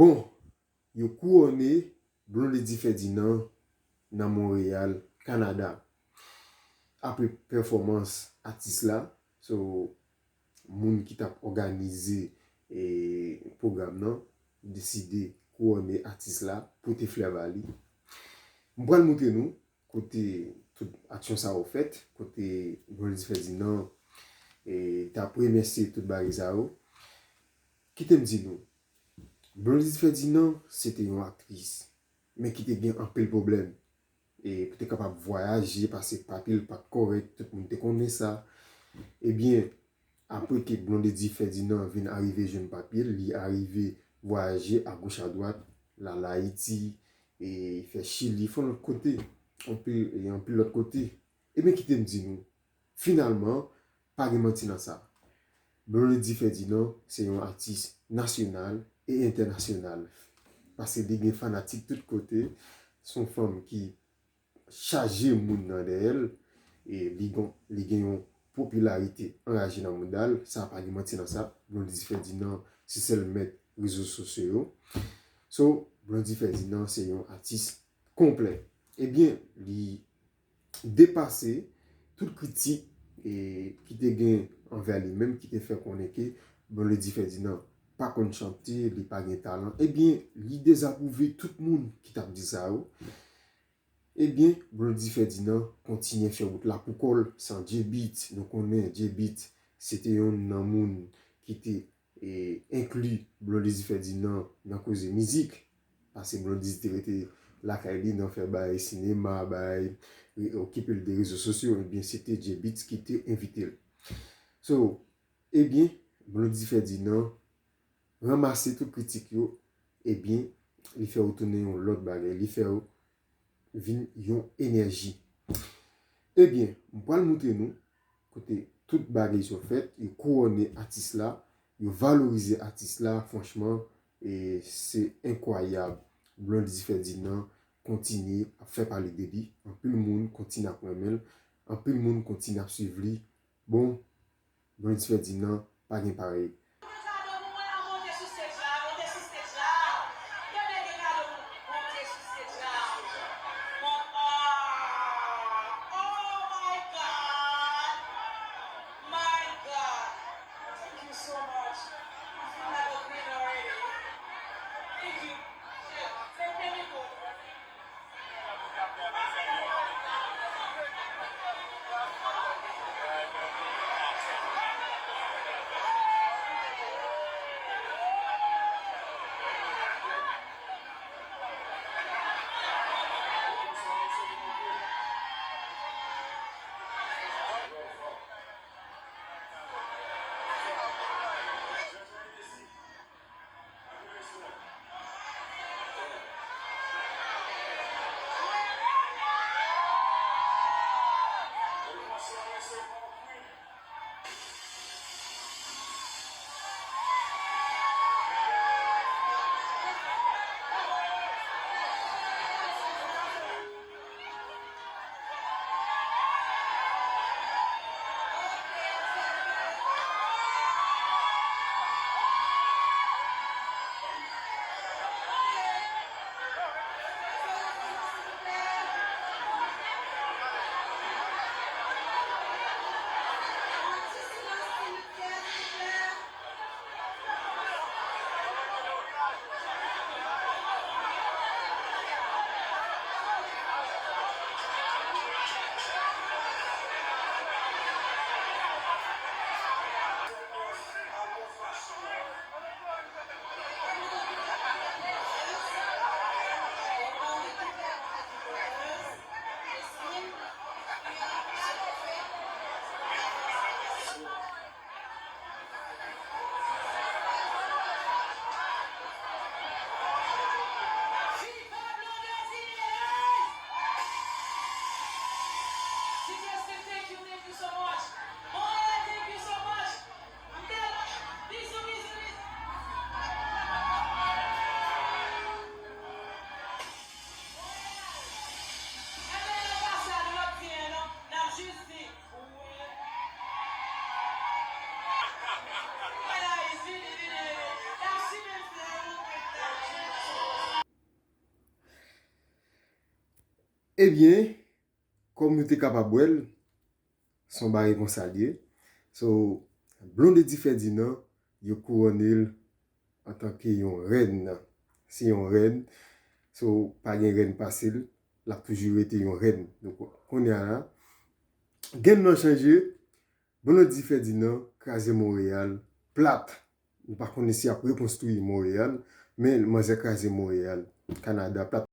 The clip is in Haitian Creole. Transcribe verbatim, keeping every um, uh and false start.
Bon, yo kouwone Blondedy Ferdinand nan Monreyal, Kanada. Apre pèfòmans atis la, so, moun ki t ap òganize e, pwogram nan deside kouwone atis la, pote flè ba li. M pral montre nou kote tout aksyon sa yo fèt, kote Blondedy Ferdinand e, t ap remèsye tout bagay sa yo. Kite m di nou, Blondedy Ferdinand se te yon aktris, men ki te gen anpil pwoblèm. E pou te kapab vwayaje, pase papye l pa t kòrèk, tout moun te konnen sa. Ebyen, apre ke Blondedy Ferdinand vin arive jwenn papye l, li arive vwayaje agoch adwat, l al Ayiti, e fè Chili, fè yon lòt kote, anpil, e anpil lòt kote. Ebyen, kite m di nou, finalman, pa gen manti nan sa. Blondedy Ferdinand se yon atis nasyonal e entènasyonal. Paske li gen fanatik tout kote. Se yon fanm ki chaje moun nan dèyè l. E li gon, li gen yon popilarite anraje nan mouda l. Sa pa gen manti nan sa. Blondedy Ferdinand se sèl mèt rezo sosyo yo. So, Blondedy Ferdinand se yon atis konplè. Ebyen, li depase tout kritik e, ki te gen anvè li menm, ki te fè konnen ke Blondedy Ferdinand pa konn chante, li pa gen talan. Ebyen, li dezapwouve tout moun ki t ap di sa yo. Ebyen, Blondedy Ferdinand kontinye fè wout la pou kò l san J-Beatz. Nou konnen J-Beatz se te yonn nan moun ki te e, enkli Blondedy Ferdinand nan koze mizik. Paske Blondedy te rete lakay li nan fè bagay sinema, bagay, e, okipe l de rezo sosyo, ebyen, se te J-Beatz ki te envite l. So, ebyen, Blondedy Ferdinand ranmase tout kritik yo, ebyen, li fè yo tounen yon lòt bagay, li fè yo vin yon enèji. Ebyen, m pral montre nou kote tout bagay yo fèt, yo kouwone atis la, yo valorize atis la, franchman, e se enkwayab. Blondedy Ferdinand kontinye ap fè pale de li, anpil moun kontinye ap renmen l, anpil moun kontinye ap swiv li. Bon, Blondedy Ferdinand, pa gen parèy. Monte sou stage la, monte sou stage la. Yo nèg gen kado pou monte sou stage la. Mon-, ah, oh my God. My God. Thank you so much. I feel like a queen already. Thank you. Shit. Thank you. Ebyen, kòm nou te kapab wè l, se yon bagay konsa l ye. So, Blondedy Ferdinand, yo kouwone l antanke yon rèn. Se yon rèn. So, pa gen rèn pase l, l ap toujou rete yon rèn. Donk, kounye a la, game nan chanje. Blondedy Ferdinand kraze Montréal plat. Nou pa konnen si y ap rekonstwi Montréal, men manzè kraze Montréal, Kanada plat.